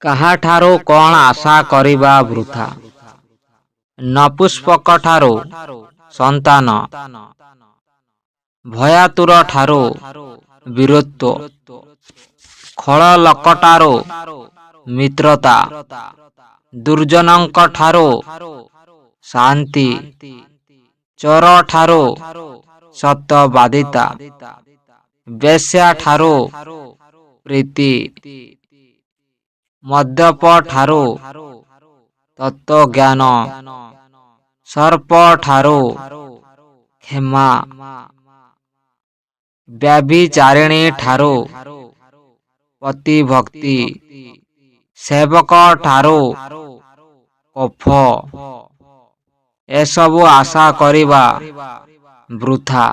କାହାଠାରୁ କ'ଣ ଆଶା କରିବା ବୃଥା। ନପୁଂସକଠାରୁ ସନ୍ତାନ, ଭୟାତୁରଠାରୁ ବୀରତ୍ୱ, ଖଳ ଲୋକଠାରୁ ମିତ୍ରତା, ଦୁର୍ଜନଙ୍କଠାରୁ ଶାନ୍ତି, ଚୋରଠାରୁ ସତ୍ୟବାଦିତା, ବେଶ୍ୟାଠାରୁ ପ୍ରୀତି, ମଦ୍ୟପଠାରୁ ତତ୍ତ୍ୱଜ୍ଞାନ, ସର୍ପଠାରୁ କ୍ଷମା, ବ୍ୟଭିଚାରିଣୀଠାରୁ ପତିଭକ୍ତି, ସେବକଠାରୁ କଫ, ଏସବୁ ଆଶା କରିବା ବୃଥା।